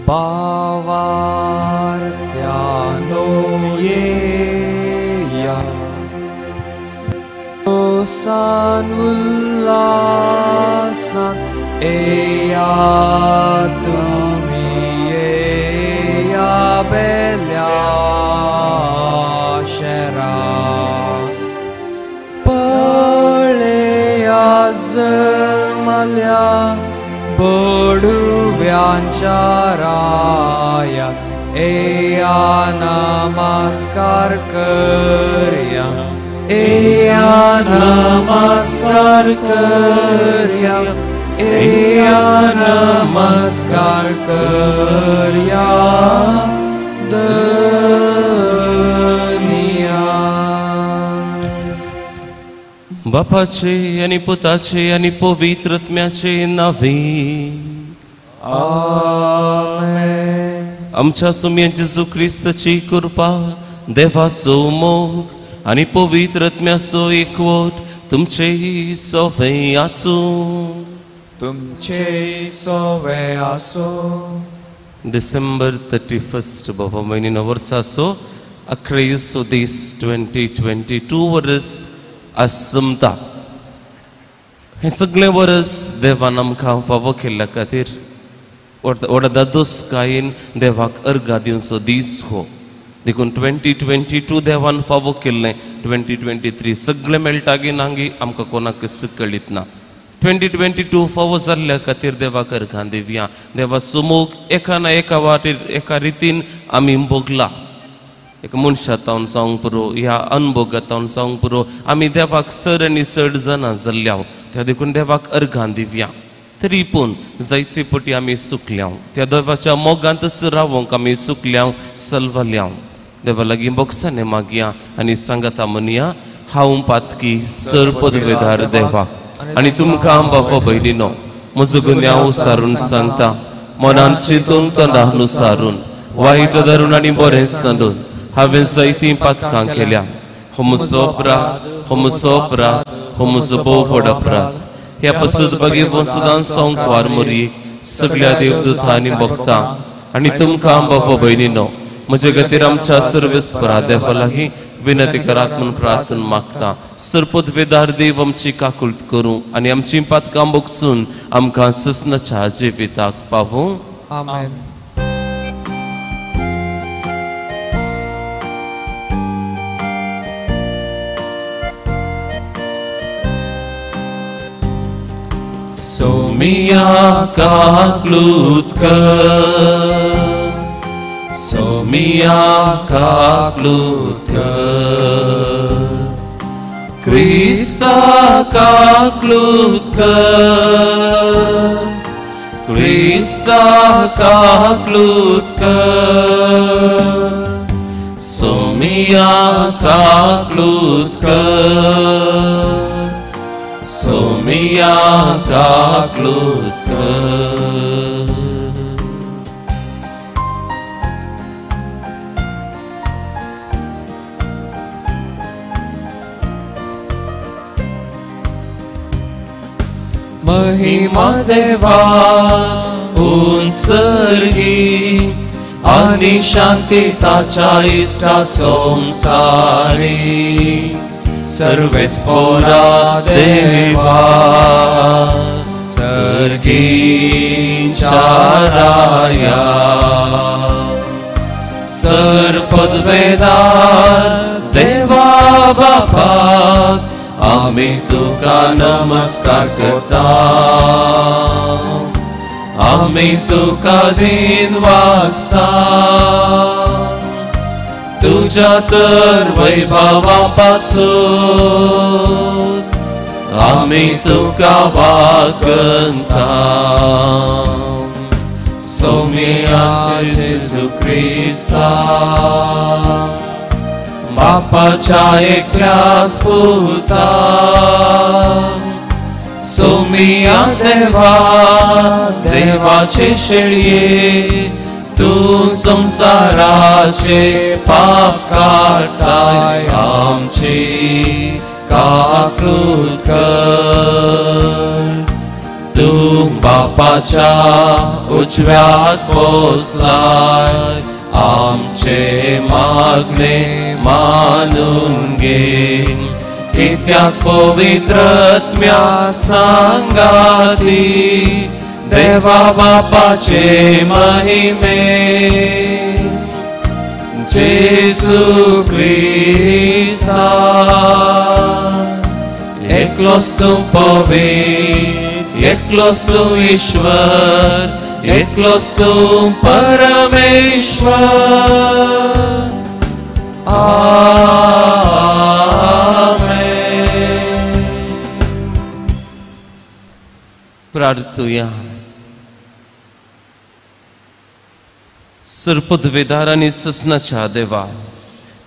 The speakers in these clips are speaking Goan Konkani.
भावार्थ्यानो येया सान उल्लासान येया तुमी येया बेल्या शेरा पळया जल्मल्या बडव्यांच्या राया येया नमस्कार करया येया नमस्कार करया येया नमस्कार करया धनिया. बापाचे आनी पुताचे आनी पवित्र आत्म्याचे नावे आमेन. आमच्या सुम्या जेजू क्रिस्ताची कृपा, देवाचो मोग आनी पवित्र आत्म्याचो एकवट तुमचे सोवे आसूं. तुमचे सोवे आसूं. डिसेंबर 31 बाबा म्हयन्यान वर्साचो 11 दीस 2022 वर्स आसमता. हें सगळें वर्स देवान आमकां फावो केल्ल्या खातीर व्हडा दादोसकायेन देवाक अर्घा दिवचो दीस हो. देखून 2022 देवान फावो केल्लें, 2023 सगळें मेळटा गी ना गी आमकां कोणाक कळीत ना. 2022 फावो जाल्ल्या खातीर देवाक अर्घां दिवया. देवा सुमूख एका ना एका वाटेर एका रितीन आमी भोगला. एक मनशा तावन जावंक पुरो, ह्या अनभोगा तावन जावंक पुरो, आमी देवाक चड आनी चड जाणां जाल्ल्या. त्या देखून देवाक अर्घां दिवया. तरी पूण जायते पटी आमी सुकल्या, त्या देवाच्या मोगांतच रावोंक आमी सुकल्या, सलवल्या. देवा लागीं बोगसाने मागया आनी सांगाता म्हणया, हांव पातकी सर पदवेदार देवा आनी तुमकां बाबा भयणीनो म्हजो गुन्यांव सारून सांगता, मनान चिंतून तोंडान सारून वायट धरून आनी बरें सांडून हांवें जायतीं पातकां केल्या. हो म्हजो अपराध, हो म्हजो अपराध, हो म्हजो भोव व्हड अपराध. ह्या पसून बगेवन सदांच संकवार मोरयेक सगळ्या देवदूतांनी भोगता आनी तुमकां बाबा भयणीनो म्हजे खातीर आमच्या सर्वेस्परा देवा लागीं विनंती करात म्हूण प्रार्थना मागता. सरपदवेदार देव आमची काकुळट करूं आनी आमची पातकां भोगसून आमकां ससनाच्या जिविताक पावूं. आमेन. सोमिया काकलूत कर, सोमिया काकलूत कर, क्रिस्ता काकलूत कर, क्रिस्ता काकलूत कर, सोमिया काकलूत कर, सोमिया काकलूत कर. महिमा देवा उंचर्गी आनी शांती ताच्या इश्टा संसारी सर्वेस्पोरा देवा सर्गींच्या राया सरपदवेदार देवा बापाक आमी तुका नमस्कार करता, आमी तुका दिन वाचता, तुझ्या तर वैभवा पासून आमी तुका वाकंता. सोमिया जेजू क्रिस्ता बापाच्या एकल्याच पुता, सोमिया देवा देवाचे शेळये तूं संसाराचे पाप काडटाय आमची काकूत कर, तूं बापाच्या उजव्यात पोसलाय आमचे मागणे मानून घे कित्याक पवित्रत्म्या सांगाती देवा बापाचे महिमे जेजू क्रिस्ता एकलोच तूं पवित्र एकलोच तूं ईश्वर एकलोच तूं परमेश्वर आमेन. प्रार्थुया. सर्पदवेदार आनी ससनाच्या देवा,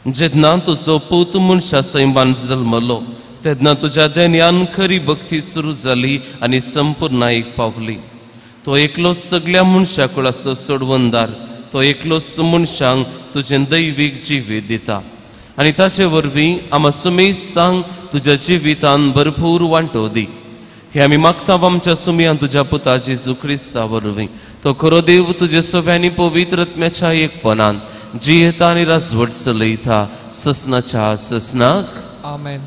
जेन्ना तुजो पूत मनशा सैमान जल्मलो तेन्ना तुज्या देन्यान खरी भक्ती सुरू जाली आनी संपूर्णायेक पावली. तो एकलोच सगळ्या मनशा कुळाचो सोडवणदार, तो एकलोच मनशांक तुजें दैवीक जिवीत दिता आनी ताचे वरवीं आमा सुमेस्तांक तुज्या जिवितान भरपूर वांटो दी. हे आमी मागता आमच्या सुमयान तुज्या पुता जेजू क्रिस्ता वरवीं. तो खरो देव तुजे सव्यांनी पवित्र आत्म्याच्या एकपणान जियेता आनी राजवट चलयता ससनाच्या ससनाक. आमेन.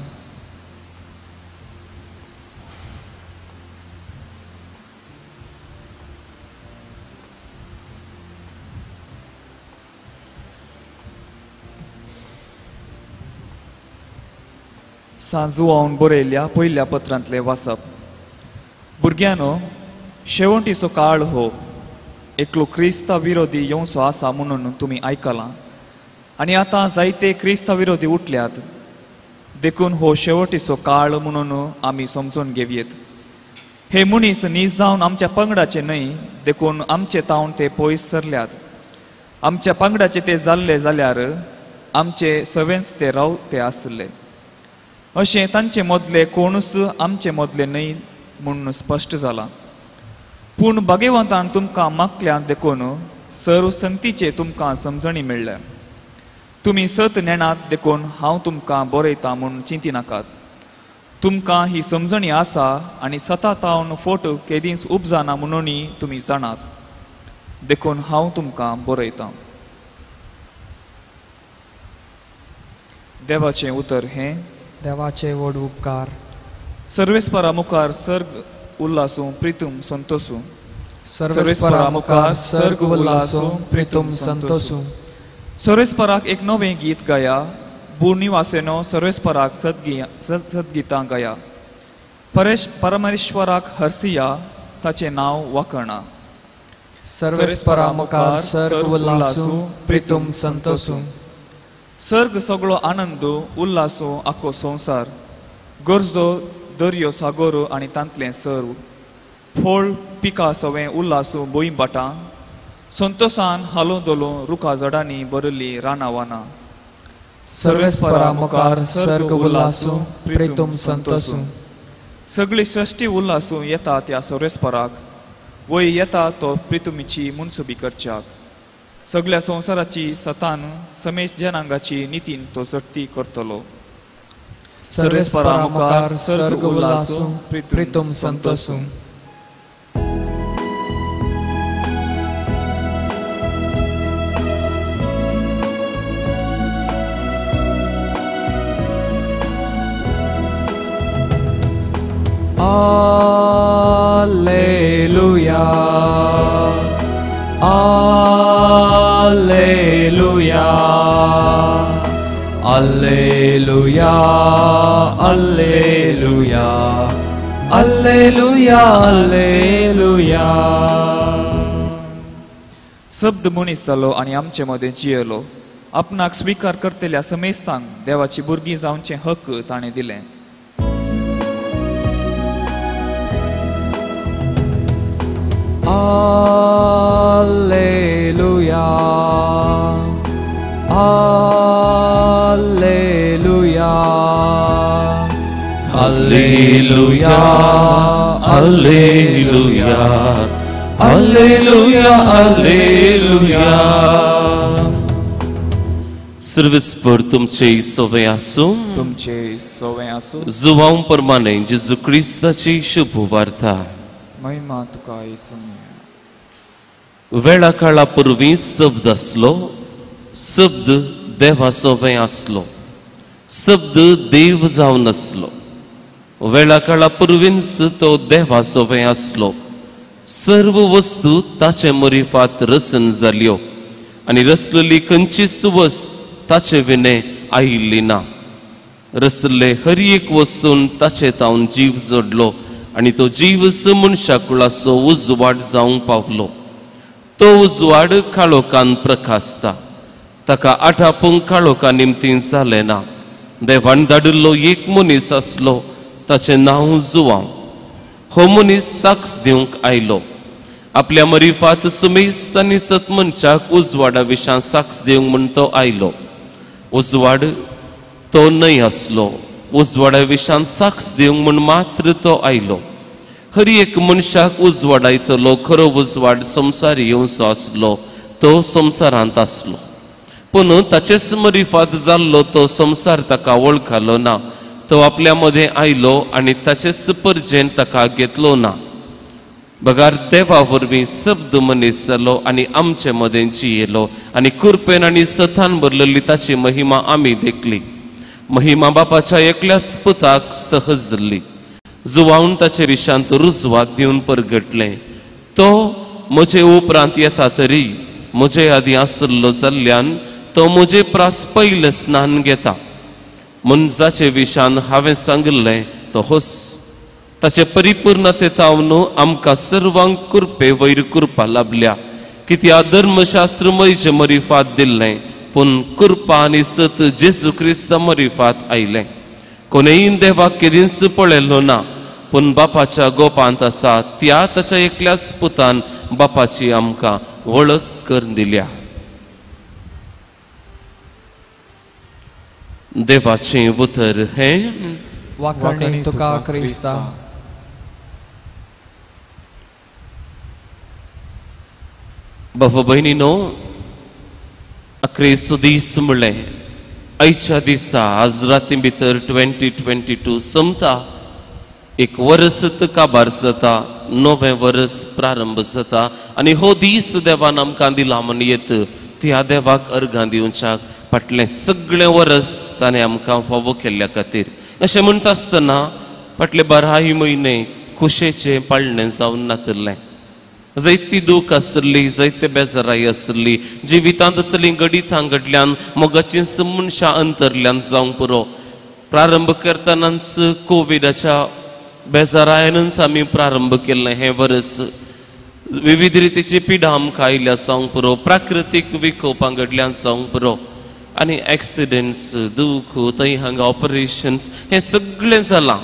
सांजुआवन बरयल्ल्या पयल्या पत्रांतलें वाचप. भुरग्यांनो, शेवटीचो काळ हो. एकलो क्रिस्ता विरोधी येवचो आसा म्हणून तुमी आयकलां आनी आतां जायते क्रिस्ता विरोधी उठल्यात, देखून हो शेवटीचो काळ म्हणून आमी समजून घेवयेत. हे मनीस नीज जावन आमच्या पंगडाचे न्हय, देखून आमचे तावन ते पयस सरल्यात. आमच्या पंगडाचे ते जाल्ले जाल्यार आमचे सवेंच ते रावते आसले. अशें तांचे मदले कोणूच आमचे मदले न्हय म्हूण स्पश्ट जालां. पूण भाग्यवंतान तुमकां मागल्या देखून सर्व संगतीचे तुमकां समजणी मेळ्ळ्या. तुमी सत नेणात देखून हांव तुमकां बरयतां म्हूण चिंतिनाकात. तुमकां ही समजणी आसा आनी सता तावन फोट केदींच उपजाना म्हणूनय तुमी जाणात, देखून हांव तुमकां बरयतां. देवाचें उतर हें. देवाचे व्हड उपकार. सर्वेस्परा मुखार सर्ग उल्लासूं प्रितूम संतोसूं. सर्वेस्परा मुखार सर्ग उल्लासूं प्रितूम संतोसूं. सर्वेस्पराक एक नवें गीत गाया, भूनिवासेनो सर्वेस्पराक सद्गितां गाया. परमेश्वराक हर्सिया, ताचें नांव वाकणा. सर्वेस्परा मुखार सर्ग उल्लासूं प्रितूम संतोसूं. सर्ग सगळो आनंद उल्लासो आखो संवसार, गरजो दर्यो सागोर आनी तांतलें सर्व फळ पिका सवें उल्लासो बोंय बाटां, संतोसान हालो दोलो रुखा झाडांनी भरिल्ली रानां वानां. सर्वेस्परा मुखार सर्ग उल्लासूं प्रितूम संतोसूं. सगळी सृश्टी उल्लासूं येता त्या सर्वेस्पराक, वय येता तो प्रितुमीची मुनसुबी करच्याक. सगळ्या संवसाराची सतान समेज जनांगाची नितीन तो चडती करतलो. सर्वेस्परा मुखार सर्ग उल्लासूं प्रितूम संतोसूं. Alleluia, Alleluia, Alleluia, Alleluia, Alleluia, Alleluia. शब्द मनीस जालो आनी आमचे मदें जियेलो. आपणाक स्विकार करतल्या समेस्तांक देवाची भुरगीं जावचें हक्क ताणें दिलें. Alleluia, Alleluia, Alleluia, Alleluia, Alleluia, Alleluia. सर्वेस्पर तुमचे सोवे आसूं. तुमचे सोवे आसूं. जुवांव परमाने जेजू क्रिस्ताची शुभ वार्ता. महिमा तुका येसू. वेळा काळा पूर्वी शब्द आसलो, शब्द देवासोवें आसलो, शब्द देव जावन आसलो. वेळा काळा पूर्वींच तो देवासोवें आसलो. सर्व वस्तू ताचे मरिफात रसन जाल्यो आनी रसलेली खंयचीच वस्त ताचे विणे आयिल्ली ना. रसले हर एक वस्तून ताचे तावन जीव जोडलो आनी तो जीव मनशा कुळाचो उजवाड जावंक पावलो. तो उजवाड काळोखान प्रकाशता, ताका आठापूंक काळोखा निमतीन जालें ना. देवान धाडिल्लो एक मनीस आसलो, ताचें नांव जुवांव. हो मनीस साक्ष दिवंक आयलो. आपल्या मरिफात सुमेस्त आनी सत मनशाक उजवाडा विशां साक्ष दिवंक म्हूण तो आयलो. उजवाड तो न्हय आसलो, उजवाडा विशान साक्ष दिवंक म्हूण मात्र तो आयलो. हर एक मनशाक उजवाडायतलो खरो उजवाड संवसार येवचो आसलो, तो संवसारांत आसलो. पूण ताचेच मरिफात जाल्लो तो संवसार ताका वळखलो ना. तो आपल्या मदें आयलो आनी ताचेच परजेन ताका घेतलो ना. बगार देवा वरवीं शब्द मनीस जालो आनी आमचे मदें जियेलो आनी कृपेन आनी सतान भरलेली ताची महिमा आमी देखली. महिमा बापाच्या एकल्याच पुताक सहज जाल्ली. जुवावन ताचे विशांत रुजवात दिवन परगटलें. तो म्हजे उपरांत येता तरी म्हजे आदीं आसलो जाल्ल्यान तो म्हजे प्रास पयलें स्नान घेता. म्हूण जाचे विशान हांवें सांगिल्लें तो होच. ताचे परिपूर्णते तावन आमकां सर्वांक कृपे वयर कृपा लाभल्या. कित्याक धर्मशास्त्र म्हजे मरिफात दिल्लें, पूण कृपा आनी सत जेजू क्रिस्ता मरिफात आयलें. कोणेय देवाक केदींच पळयलो ना, पूण बापाच्या गोपांत आसा त्या ताच्या एकल्याच पुतान बापाची आमकां वळख करून दिल्या. देवाचें उतर हें. वाखाणी तुका क्रिस्ता. बाबा भयणीनो, अक्रेसो दीस म्हणलें आयच्या दिसा आज राती भितर 2022 सोंपता. एक वर्स काबार जाता, नवें वर्स प्रारंभ जाता आनी हो दीस देवान आमकां दिला म्हूण येत त्या देवाक अर्गां दिवच्याक फाटलें सगळें वर्स ताणें आमकां फावो केल्ल्या खातीर. अशें म्हणटा आसतना फाटले 12 म्हयने खुशेचें पाळणें जावन नातिल्लें. जायती दूख आसली, जायते बेजाराय आसली, जिवितांत आसली घडितां घडल्यान मोगाचीं मनशां अंतरल्यान जावंक पुरो. प्रारंभ करतनाच कोविडाच्या बेजारायनच आमी प्रारंभ केल्लें हें वर्स. विविध रितीची पिडा आमकां आयल्या जावंक पुरो, प्राकृतीक विकोपां घडल्यान जावंक पुरो आनी एक्सिडंट्स, दूख, थंय हांगा ऑपरेशन्स हें सगळें जालां.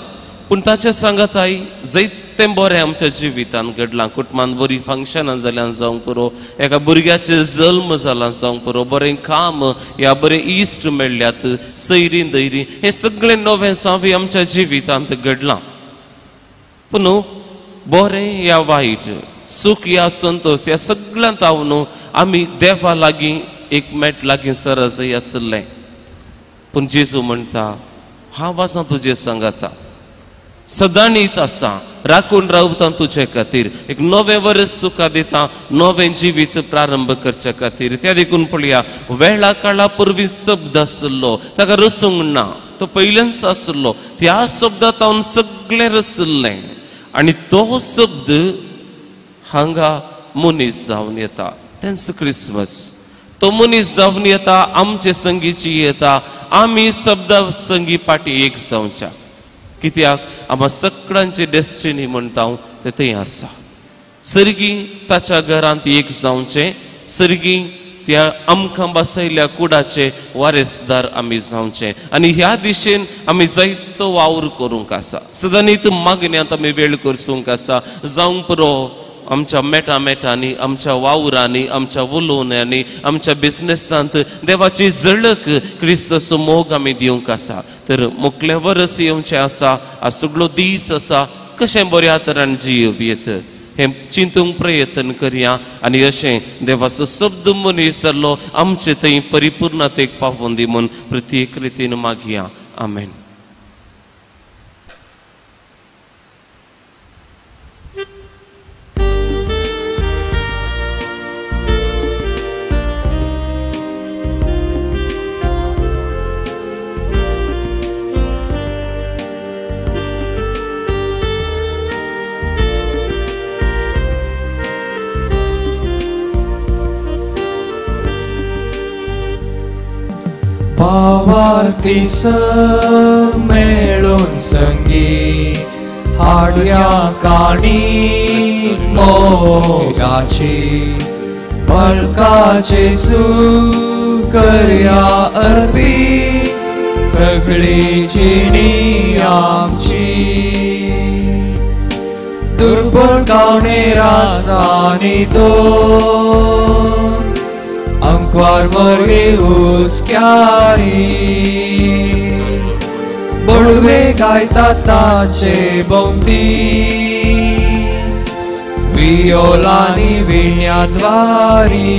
पूण ताच्या सांगाताय जायतें बरें आमच्या जिवितांत घडलां. कुटुंबांत बरीं फंक्शनां जाल्यान जावंक पुरो, एका भुरग्याचें जल्म जाला जावंक पुरो, बरें काम या बरें इश्ट मेळ्ळ्यात, सैरीं दैरीं हें सगळें नवें सावी आमच्या जिवितांत घडलां. पूण बरें या वायट, सूख या संतोष ह्या सगळ्यांत हांव आमी देवा लागीं एक मेट लागीं सरसय आसलें. पूण जेजू म्हणटा, हांव आसा तुजें सांगाता, सदांनीत आसा, राखून रावता तुजे खातीर. एक नवें वर्स तुका दिता, नवें जिवीत प्रारंभ करचे खातीर. त्या देखून पळया, वेळा काळा पूर्वी शब्द आसलो, ताका रसूंक ना, तो पयल्यानच आसलो. त्या शब्दांत सगळें रसलें आनी तो शब्द हांगा मनीस जावन येता. तेंच क्रिसमस. तो मनीस जावन येता, आमचे संगीची येता, आमी शब्दा संगी पाटी एक जावच्या. कित्याक आमकां सगळ्यांची डेस्टिनी म्हणटा हांव तें थंय आसा. सर्गी ताच्या घरांत एक जावचें, सर्गी त्या आमकां बसयल्ल्या कुडाचे वारेसदार आमी जावचें आनी ह्या दिशेन आमी जायतो वावर करूंक आसा. सदांनीत मागण्यांत आमी वेळ करसूंक आसा. जावंक पुरो आमच्या मेटा मेटांनी, आमच्या वावरांनी, आमच्या उलोवण्यांनी, आमच्या बिजनेसांत देवाची झळक, क्रिस्ताचो मोग आमी दिवंक आसा. तर मुखलें वर्स येवचें आसा, आज सगळो दीस आसा, कशें बऱ्या तरान जियेवयेत हें चिंतूंक प्रयत्न करया आनी अशें देवाचो शब्द मनीस जाल्लो आमचे थंय परिपूर्णतेक पावोवन दी म्हूण प्रत्येक रितीन मागया. आमेन. भावार्थी सर मेळून संगी हाडया काणी मोगाची बळका जेजू करया अर्पी सगळी जिणी आमची दुर्बळ गावणे रासानी दोन अंकवार मरे हुस्क्यारी बडवे गायता ताचे भोंवती वियोलानी विण्या द्वारी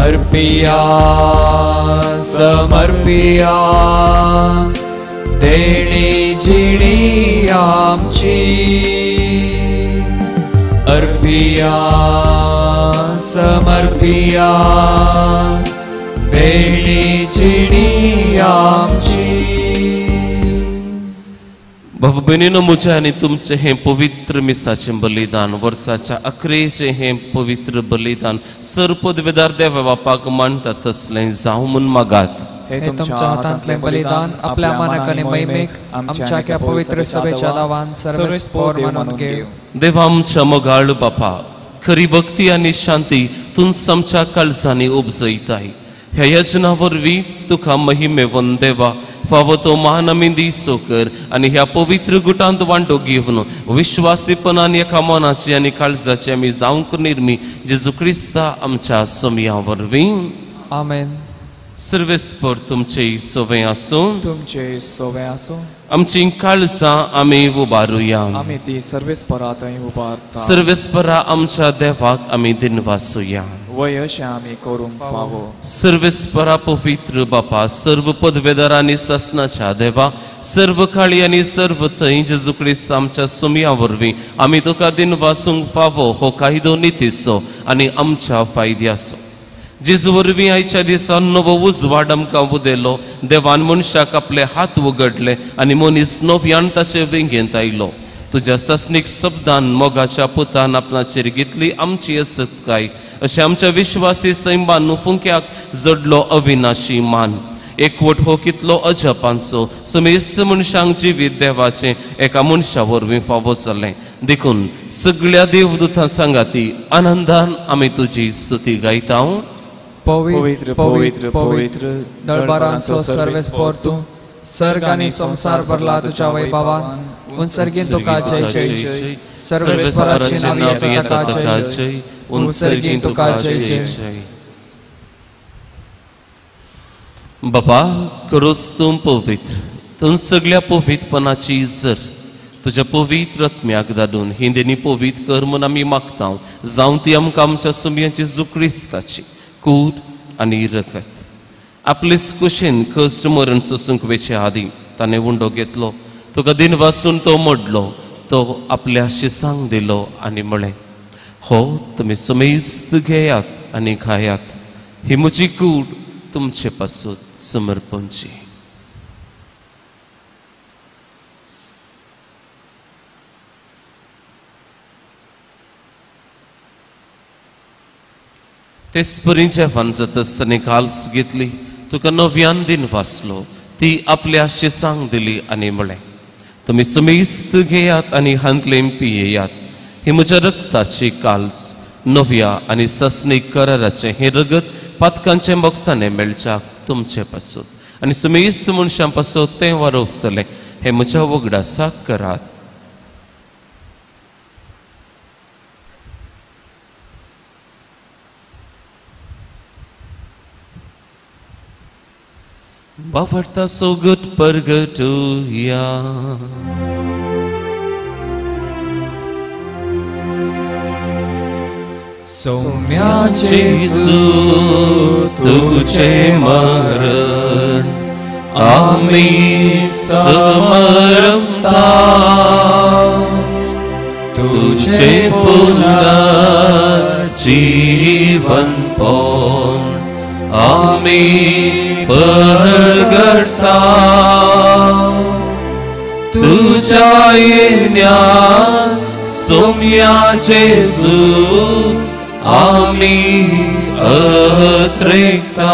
अर्पिया समर्पिया देणी जिणी आमची अर्पिया समर्पिया देणी जिणी आमची। भाव भयणीनो, म्हज्या आनी तुमचें हें पवित्र मिसाचें बलिदान वर्साच्या अकरेचें हें पवित्र बलिदान सर पदवेदार देवा बापाक मानता तसलें जावं म्हूण मागात। हे तुमच्या हातांतलें बलिदान आपल्या मानाक आनी महिमेक आमच्या ह्या पवित्र सभेच्या नांवान सर्वेस्पोर मानून घेव। देवा आमच्या मोगाळ बापा, खरी भक्ती आनी शांती तूंच आमच्या काळजांनी उपजयताय। ह्या यजना वरवीं तुका महिमेवन देवा फावो तो मान आमी दिसो कर आनी ह्या पवित्र गुटांत वांटो घेवन विश्वासीपणान एका मनाची आनी काळजाची आमी जावंक निर्मी जेजू क्रिस्ता आमच्या सोमया वरवीं। आमेन। सर्वेस्पोर तुमचे सोवे आसूं, तुमचे सोवे आसूं। आमची काळजां आमी उबारुया, आमी ती सर्वेस्परा थंय उबारता। सर्वेस्परा आमच्या देवाक आमी दिनवासुया, वय अशें आमी करूंक फावो। सर्वेस्परा पवित्र बापा, सर्व पदवेदार आनी सासनाच्या देवा, सर्व काळी आनी सर्व थंय जेजू क्रिस्त आमच्या सोमया वरवीं आमी तुका दिनवासूंक फावो हो कायदो नितीचो आनी आमच्या फायद्याचो। जेजू वरवीं आयच्या दिसा नवो उजवाड आमकां उदेलो। देवान मनशाक आपले हात उगडले आनी मनीस नव्यान ताचे वेंगेंत आयलो। तुज्या सासणीक शब्दान मोगाच्या पुतान आपणाचेर घेतली आमची असत्काय अशें आमच्या विश्वासी सैमान फुंक्याक जडलो अविनाशी मान। एकवट हो कितलो अजपांचो समेस्त मनशांक जिवीत देवाचें एका मनशा वरवीं फावो जालें। देखून सगळ्या देवदूतां सांगाती आनंदान आमी तुजी स्तुती गायता। पवित्र पवित्र पवित्र दळबारांचो सर्वेस्पोर तूं, सर्ग आनी संवसार भरला तुज्या वैभवान। उन्सर्गीन तुका जय जय, सर्वेस्पराचे नांवे तुका जय जय, उन्सर्गीन तुका जय जय। बापा, करोस तूं पवित्र, तूं सगळ्या पवित्रपणाची जर तुज्या पवित्र आत्म्याक धाडून ही देणी पवित्र कर म्हूण आमी मागता। जावं ती आमकां आमच्या सोमयाची जेजू क्रिस्ताची कूड आनी रगत। आपलेच कुशीन कश्ट मरण सोसूंक वेचे आदीं ताणें उंडो घेतलो, तुका दिनवासून तो मोडलो, तो आपल्या शिसांक दिलो आनी म्हळें, हो तुमी समेस्त घेयात आनी खायात, ही म्हजी कूड तुमचे पासून समर्पणची। तेच परी जेवण जाताच ताणें काल्स घेतली, तुका नव्यान दिन वाचलो, ती आपल्या शिसांक दिली आनी म्हळें, तुमी समेस्त घेयात आनी हांतलें पियेयात, ही म्हज्या रक्ताची काल्स नव्या आनी सासणीक कराराचें हें रगत पातकांचें मोगसाणें मेळच्याक तुमचे पासून आनी समेस्त मनशां पासून तें वारोवतलें। हें म्हज्या वगडासाक करात। बावडता सोगट परगटुया। सौम्या जेजू तुझे मरण आमी समरता, तुझे पुनर्जीवन पण आमी परगटता। तुझ्या येण्यान सोम्या जेजू आमी अत्रेकता.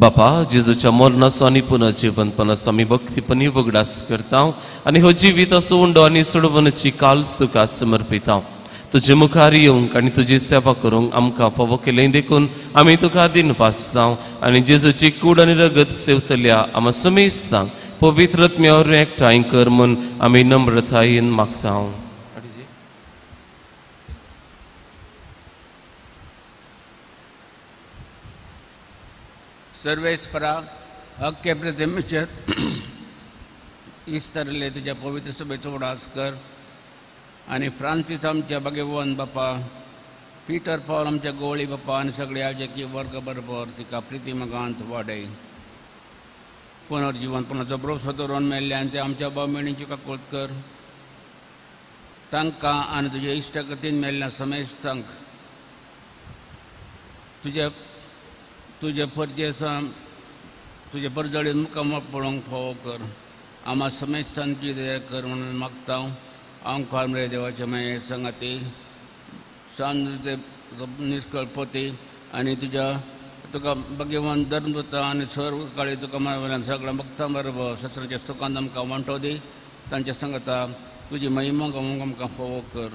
बापा जेजूच्या मरणाचो आनी पुनर्जिवनपणाचो आमी भक्तीपणी वगडास करता आनी हो जिविताचो उंडो आनी सोडवणची काल्स तुका समर्पिता. तुजे मुखार येवंक आनी तुजी सेवा करूंक आमकां फावो केलें देखून आमी तुका दिनवासता आनी जेजूची कूड आनी रगत सेवतल्या आमा समेस्तांक पवित्र आत्म्या वरवीं एकठांय कर म्हूण आमी नम्रतायेन मागता. सर्वेस्परा अख्खे प्रतिमेचेर इस्तरले तुज्या पवित्र सभेचो उडास कर आनी फ्रांसीस आमच्या भाग्यवान बापा, पिटर पॉल आमच्या गोवळी बापा आनी सगळे आजकी वर्ग बरोबर तिका प्रिती मगांत वाडय. पुनर्जिवनपणाचो भरोसो दवरून मेल्ल्यान ते आमच्या भाव-भयणींची काकूळट कर. तांकां आनी तुज्या इश्टागतीन मेल्ल्या समेस्तांक तुज्या तुजे परजेसां तुजे परजळीन मुखार पळोवंक फावो कर. आमा समेस्तांची दया कर म्हणून मागता. आमकां मरे देवाचे माये संगाती सांजचे निष्कळपती आनी तुज्या तुका भाग्यवान धर्मदूता आनी सर्व काळी तुका मारवल्यान सगळ्या भक्तां बरोबर शस्त्राच्या सुखान आमकां वांटो दी. तांच्या संगता तुजी महिमा गावंक आमकां फावो कर.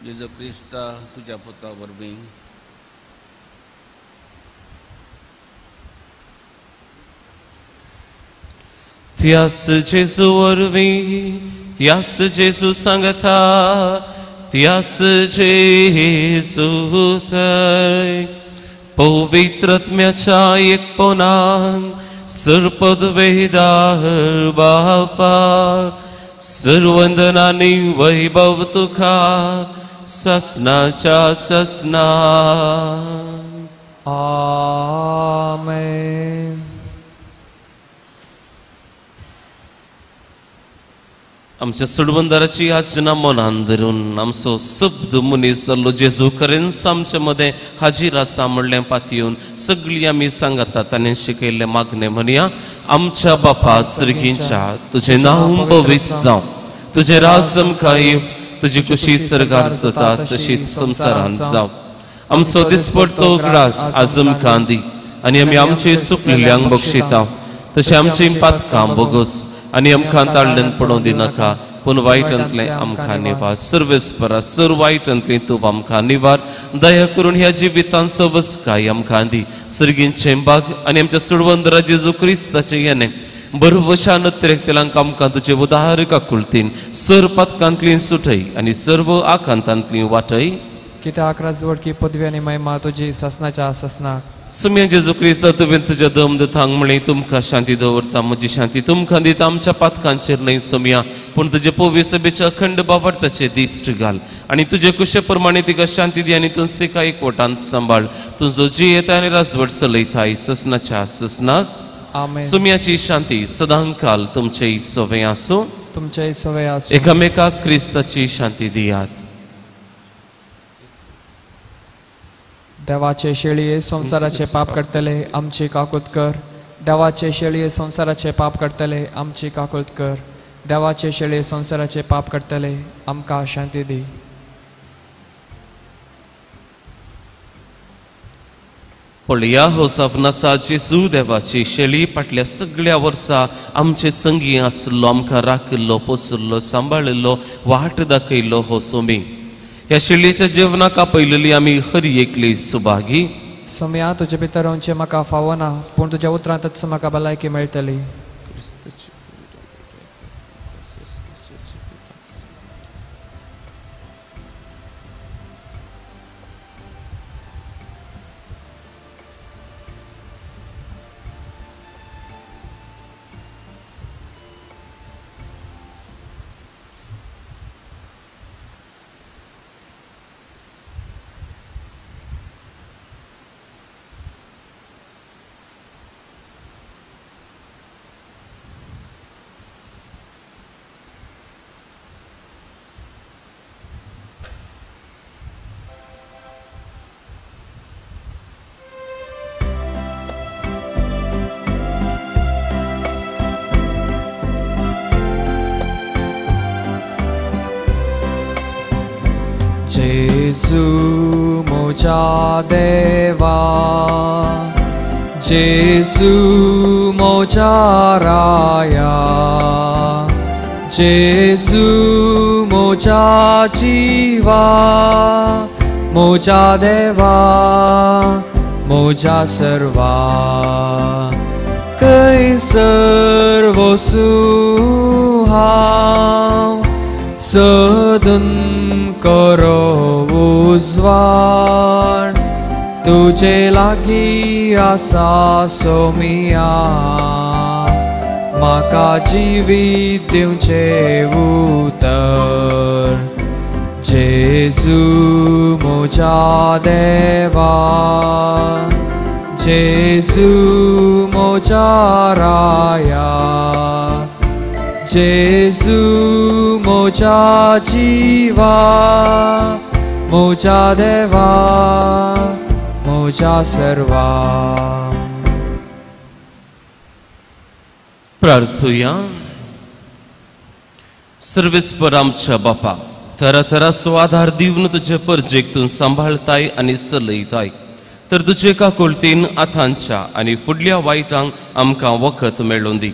जेजू क्रिस्ता तुज्या पुता वरवीं. त्यास जेजू वरवीं, त्यास जेजू सांगता, त्यास जेजू थंय पवित्र आत्म्याच्या एकपणान सर्पद्वेदार बापा सर्वंदनानी वैभव तुका ससनाच्या ससना. आमेन. आमच्या सोडवंदाराची आजना मनान धरून आमचो शब्द मनीस जाल्लो जेजू खरेंच आमचे मदें हाजीर आसा म्हणलें पातयेवन सगळीं आमी सांगतात ताणें शिकयल्लें मागणें म्हणया. आमच्या बापा सर्गींच्या, तुजें नांव पवित्र जावं, तुजें राज आमकां येवं, तुजी खुशी सर्गार जाता तशीच संवसारांत जावं. आमचो दिसपडतो ग्रास आज आमकां दी आनी आमी आमचे चुकलेल्यांक बक्षिता तशें आमचीं पातकां बोगस आनी आमकां ताळ्ळेन पडोवं दिनाका, पूण वायटांतलें आमकां निवार. सर्वेस्परा सर वायटांतलें तूं आमकां निवार. दया करून ह्या जिवितांत सवसकाय आमकां दी. सर्गींचें बाग आनी आमच्या सुडवंदरा जेजू क्रिस्ताचें येणें बरवशान त्रेकतेलांक आमकां तुजे उदार काकुळतीन सर पातकांतलीं सुटय आनी सर्व आकांतांतलीं वाटय. कित्याक राजवटकी पदवी आनी महिमा तुजी ससनाच्या ससनाक. सुम्या जेजू क्रिस्ता तुवें तुज्या दम दुतांक म्हळें तुमकां शांती दवरता, म्हजी शांती तुमकां दिता. आमच्या पातकांचेर न्हय सोम्या, पूण तुजे पवित्र सभेच्या अखंड बावडताचे दिश्ट घाल आनी तुजे कुशे प्रमाणे तिका शांती दी आनी तूंच तिका एकवटांत सांबाळ. तुजो जी येता आनी राजवट चलयताय ससनाच्या ससनाक. आमेन. सुम्याची शांती सदांकाल तुमचे सवे आसूं, तुमचे सवे आसूं. एकामेकाक क्रिस्ताची शांती दियात. देवाचे शेळये संवसाराचे पाप करतले आमची काकूत कर. देवाचे शेळये संवसाराचे पाप करतले आमची काकूत कर. देवाचे शेळये संवसाराचे पाप करतले आमकां शांती दी. पळया हो सावनासा जेजू देवाची शेळी फाटल्या सगळ्या वर्सा आमचे संगी आसलो, आमकां राखिल्लो, पोसुल्लो, सांबाळिल्लो, वाट दाखयल्लो हो सोमी. ह्या शेळयेच्या जेवणाक आपयलेली आमी हर एकली सुभागी. सोम्या तुजे भितर रावचें म्हाका फावना, पूण तुज्या उतरांतच म्हाका भलायकी मेळटली. जेजू म्हज्या देवा, जेजू म्हज्या राया, जेजू म्हज्या जिवा, म्हज्या देवा, म्हज्या सर्वा, खंयसर वसूं हांव सदून करो उजवाड, तुजे लागीं आसा सोमिया, म्हाका जिवीत दिवचें उतर। जेजू म्हज्या देवा, जेजू म्हज्या राया, जेजू म्हज्या जिवा, म्हज्या देवा, म्हज्या सर्वा। प्रार्थुया। सर्वेस्पर आमच्या बापा, थराथराचो आधार दिवन तुजे परजेक तूं सांबाळताय आनी चलयताय, तर तुजे काकुळतीन आतांच्या आनी फुडल्या वायटांक आमकां वखत मेळोवन दी।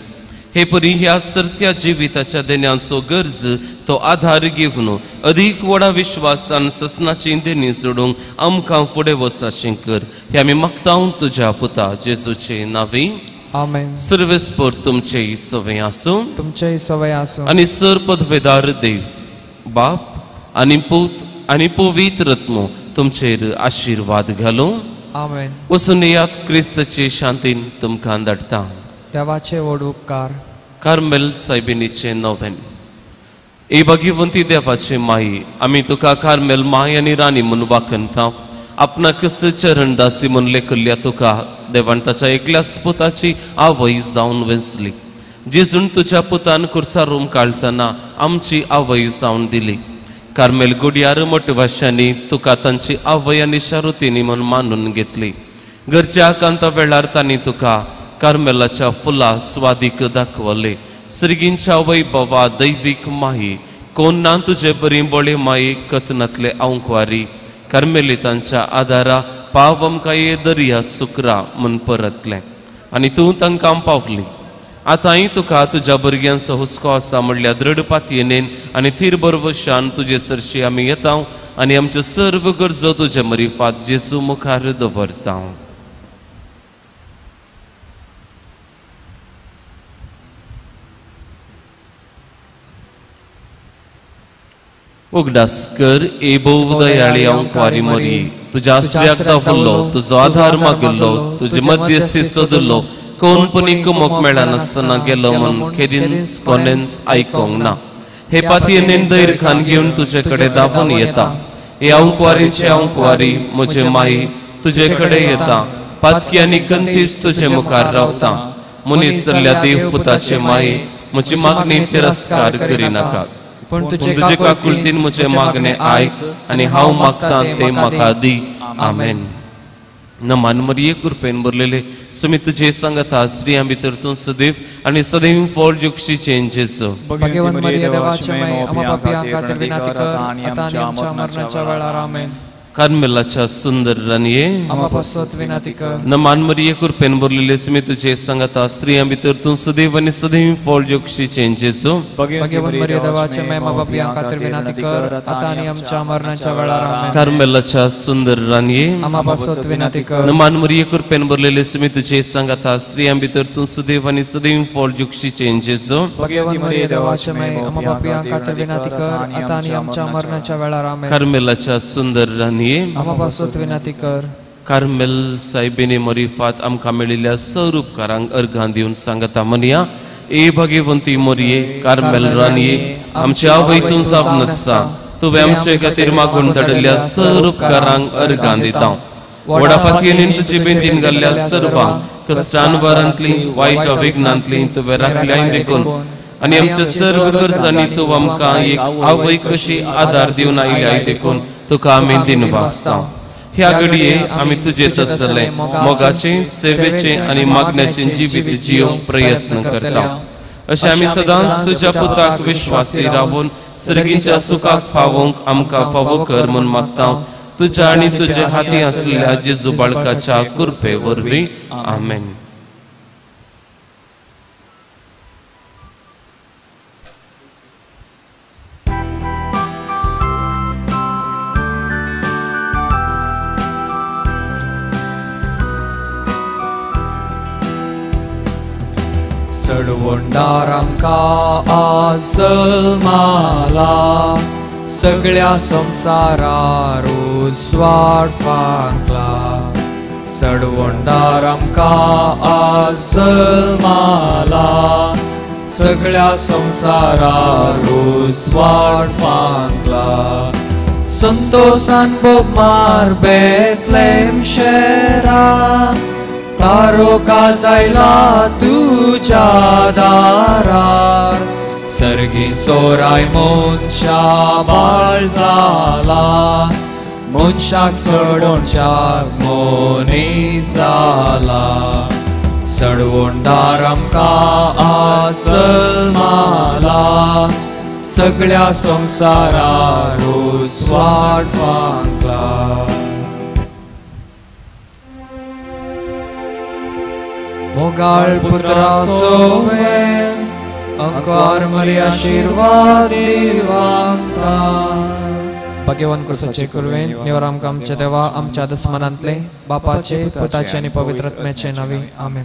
हे परी ह्या सरत्या जिविताच्या देण्यांचो गरज तो आधार घेवन अदीक व्हडा विश्वासान ससनाची देणी जोडूंक आमकां फुडें वचाचें कर, हे आमी मागता तुज्या पुता जेजूचे नांवी। आमेन। सर्वेस्पर तुमचे सवय आसूं, तुमचे सवय आसूं। आनी सर पदवेदार देव बाप आनी पूत आनी पवित्र आत्मो तुमचेर आशिर्वाद घालूं। आमेन। वचून येयात, क्रिस्ताचे शांतीन तुमकां धाडटा। देवाचे व्हड उपकार। कार्मेल सायबिणीचें नोवेन। ए भाग्यवंती देवाचे माई, आमी तुका कार्मेल माय आनी राणी म्हूण वाखणता। आपणाक चरणदासी म्हूण लेखिल्ल्या तुका देवान ताच्या एकल्याच पुताची आवय जावन वेंचली। जेजून तुज्या पुतान कुर्सा रूम काडटना आमची आवय जावन दिली। कार्मेल गुडयार मठवाशांनी तुका तांची आवय आनी शारुतीनी म्हूण मानून घेतली। घरच्या आकांता वेळार तांणी तुका कार्मेलाच्या फुलां स्वादीक दाखवले। सर्गींच्या वैभवा दैवीक माही, कोण ना तुजे बरी बोळे माई कथनांतले आंकवारी, कार्मेलितांच्या आदारा पाव आमकां ये दर्या सुकरा म्हूण परतलें आनी तूं तांकां पावली। आतांय तुका तुज्या भुरग्यांचो हुस्को आसा म्हणल्यार दृढ पातयेन आनी थीर बरवशान तुजे सरशी आमी येता आनी आमच्यो सर्व गरजो तुजे मरिफात जेजू मुखार दवरता। उगडास कर ए भोव दयाळी आंकवारी मरी, तुज्या आसऱ्याक दाखयल्लो, तुजो आधार मागिल्लो, तुजे मध्यस्थी सोदिल्लो, कोण पुणी कुमोक मेळनासतना गेलो म्हूण खेदींच कोणेंच आयकोंक ना। हे पातयेन धैर्य खान घेवन तुजे कडेन धांवून येता। हे आंकवारीचे आंकवारी म्हजे माई तुजे कडेन येता, पातकी आनी कंतीच तुजे मुखार रावता। मनीस जाल्ल्या देव पुताचे माई म्हजी मागणी तिरस्कार करिनाका, पूण तुजे काकुळतीन म्हजें मागणें आयक आनी हांव मागता तें म्हाका दी। आमेन। नमान मरिये कृपेन भरलेले सुमी तुजे सांगता, स्त्रियां भितर तूं सदैव आनी सदैव फळ जोक्षीचें जेजू। भगवान मरिये देवाचे माई, आम्हा पाप्यां खातीर विनंती कर, आतां आनी आमच्या मरणाच्या वेळार। आमेन। कार्मेलाच्या सुंदर राणये, आम्हा पासत विनंती कर। नमान मरिये कृपेन भरलेले सुमी तुजे सांगता, स्त्रियां भितर तूं सदैव आनी सदैव फळ जोक्षीचें जेजू। भगवान मरिये देवाचे माई, आम्हा पाप्यां खातीर विनंती कर, आतां आनी आमच्या मरणाच्या वेळार। आमेन। कार्मेलाच्या सुंदर राणये, आम्हा पासत विनंती कर। नमान मरिये कृपेन भरलेले सुमी तुजे सांगता, स्त्रियां भितर तूं सदैव आनी सदैव फळ जोक्षीचें जेजू। भगवान मरिये देवाचे माई, आम्हा पाप्यां खातीर विनंती कर, आतां आनी आमच्या मरणाच्या वेळार। आमेन। कार्मेलाच्या सुंदर राणये, आम्हा पासत विनंती कर। कार्मेल सायबिणी मरिफात आमकां मेळिल्ल्या सर उपकारांक अर्घां दिवन सांगता म्हणया, ए भाग्यवंती मरिये कार्मेल राणये, आमची आवय तूं जावन आसता, तुवें आमचे खातीर मागून धाडिल्ल्या सर उपकारांक अर्घां दिता। व्हडा पातयेन तुजे बेंतीन घाल्ल्या सर्वांक कश्टान वारांतली वायट विघ्नांतली तुवें राखल्याय देखून आनी आमच्या सर्व गरजांनी तूं आमकां एक आवय कशी आदार दिवन आयल्याय देखून तुका आमी दिनवासता। ह्या घडये आमी तुजे तसले मोगाचे, सेवेचे आनी मागण्याचे जिवीत जियोंक प्रयत्न करता। अशें आमी सदांच तुज्या पुताक विश्वासी रावून सर्गीच्या सुखाक पावोवंक आमकां फावो कर म्हूण मागता। तुज्या आनी तुजे हाती आसलेल्या जेजू बाळकाच्या कृपे वरवीं आमेन. सडवंडार आमकां आज जल्माला, सगळ्या संवसारार उजवाड फांकला. सडवंडार आमकां आज जल्माला, सगळ्या संवसारार उजवाड फांकला. संतोषान बोगमार बेतलेम शेरा, तारो काजायला तुझ्या दारार. सर्गी सोराय मनशा बाळ जाला, मनशाक सडोवच्याक मनीस जाला. सडवंडार आमकां आज जल्माला, सगळ्या संवसारार उजवाड फांकला. मोगाळ पुत्रा सोवे अंकार मरी आशीर्वाद दिवामकां. भाग्यवान कुर्साचे कुरवेन निवर आमकां आमच्या देवा आमच्या दसमनांतले बापाचे पुताचे आनी पवित्र आत्म्याचे नांवी आमेन.